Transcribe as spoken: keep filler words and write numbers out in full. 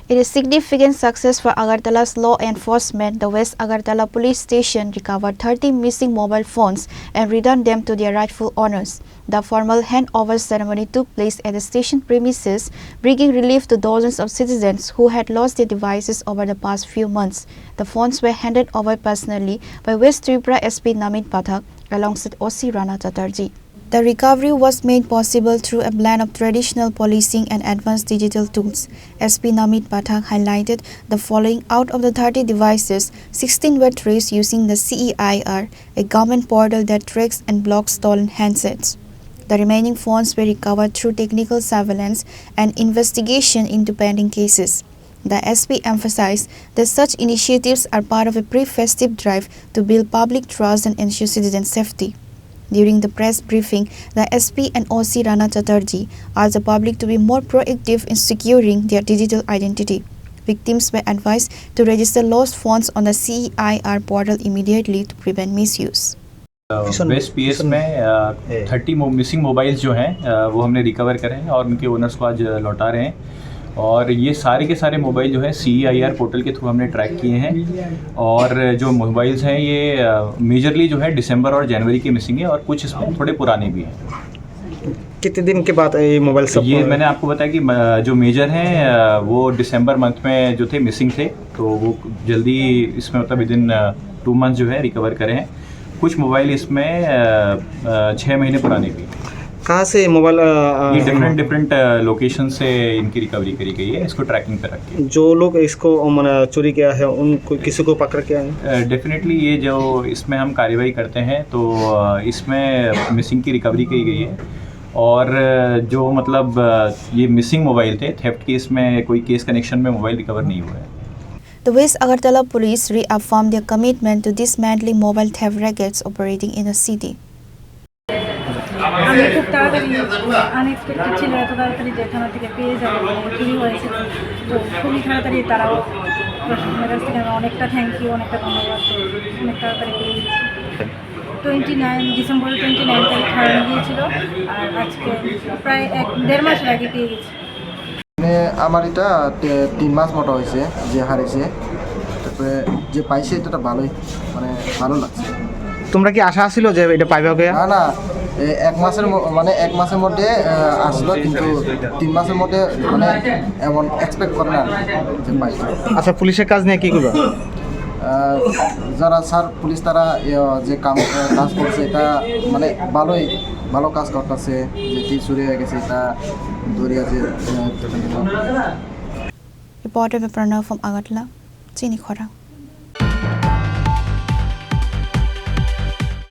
In a significant success for Agartala's law enforcement, the West Agartala Police Station recovered thirty missing mobile phones and returned them to their rightful owners. The formal handover ceremony took place at the station premises, bringing relief to dozens of citizens who had lost their devices over the past few months. The phones were handed over personally by West Tripura S P Namit Pathak alongside O C Rana Chatterjee. The recovery was made possible through a blend of traditional policing and advanced digital tools. S P Namit Pathak highlighted the following: out of the thirty devices, sixteen were traced using the C E I R, a government portal that tracks and blocks stolen handsets. The remaining phones were recovered through technical surveillance and investigation into pending cases. The S P emphasized that such initiatives are part of a pre-festive drive to build public trust and ensure citizen safety. During the press briefing, the S P and O C Rana Chatterjee urged the public to be more proactive in securing their digital identity. Victims were advised to register lost phones on the C E I R portal immediately to prevent misuse. West P S में thirty missing mobiles जो हैं, अ, वो हमने रिकवर करे हैं और उनके ओनर्स को आज लौटा रहे हैं। और ये सारे के सारे मोबाइल जो है सी आई आर पोर्टल के थ्रू हमने ट्रैक किए हैं। और जो मोबाइल्स हैं, ये मेजरली जो है दिसंबर और जनवरी के मिसिंग है और कुछ इसमें थोड़े पुराने भी हैं। कितने दिन के बाद ये मोबाइल सब ये मैंने आपको बताया कि म-, जो मेजर हैं, अ, वो दिसंबर मंथ में जो थे मिसिंग थे, तो वो जल्दी इसमें, मतलब, विद इन टू मंथ जो है रिकवर करे हैं। कुछ मोबाइल इसमें, अ, अ, छः महीने पुराने भी हैं। कहाँ से ये मोबाइल, अ, अ, ये डिफरेंट, डिफरेंट, अ, लोकेशन से इनकी रिकवरी करी गई है, इसको ट्रैकिंग पे रख के। जो लोग इसको, अ, मैंने चोरी किया है, उनको, किसी को पकड़ के आए? अ, डेफिनेटली ये जो इसमें हम कार्रवाई करते हैं, तो, अ, इसमें मिसिंग की रिकवरी की गई है। और, अ, जो, मतलब, अ, ये मिसिंग मोबाइल थे, थेफ्ट केस में कोई केस कनेक्शन में मोबाइल रिकवर नहीं हुआ है। The West Agartala Police reaffirmed their commitment to dismantling mobile theft rackets operating in the city. আমরা খুব তাড়াতাড়ি, আনএক্সপেক্টেড ছিল এত তাড়াতাড়ি যে থানা থেকে পেয়ে যাবো, মানে চুরি হয়েছে। তো খুবই তাড়াতাড়ি তারাও, প্রশাসনের কাছ থেকে আমরা অনেকটা থ্যাংক ইউ, অনেকটা ধন্যবাদ, তো অনেক তাড়াতাড়ি পেয়ে গেছি। Twenty nine December, twenty nine তারিখ হারানো গিয়েছিল, আর আজকে প্রায় এক দেড় মাস আগে পেয়ে গেছি। মানে, আমার এটা তে-, তিন মাস মতো হয়েছে যে হারিয়েছে। তারপরে যে পাইছে, এটা তো ভালোই, মানে, ভালো লাগছে। তোমরা কি আশা ছিল যে এটা পাইবা কে? না, না, এ, এক মাসের ম-, মানে, এক মাসের মধ্যে, আহ, আসলো, কিন্তু তিন মাসের মধ্যে, মানে, এমন এক্সপেক্ট করে না আর কি যে পাইছে। আচ্ছা, পুলিশের কাজ নিয়ে কি করবা? আহ, যারা স্যার পুলিশ তারা, ইয়ে, যে কাম, আহ, কাজ করছে, এটা, মানে, ভালোই, ভালো কাজ করতেছে, যে কি চুরি হয়ে গেছে, এটা ধরে আছে, আহ, Reporter by Pranav from Agartala, Chini Khorang.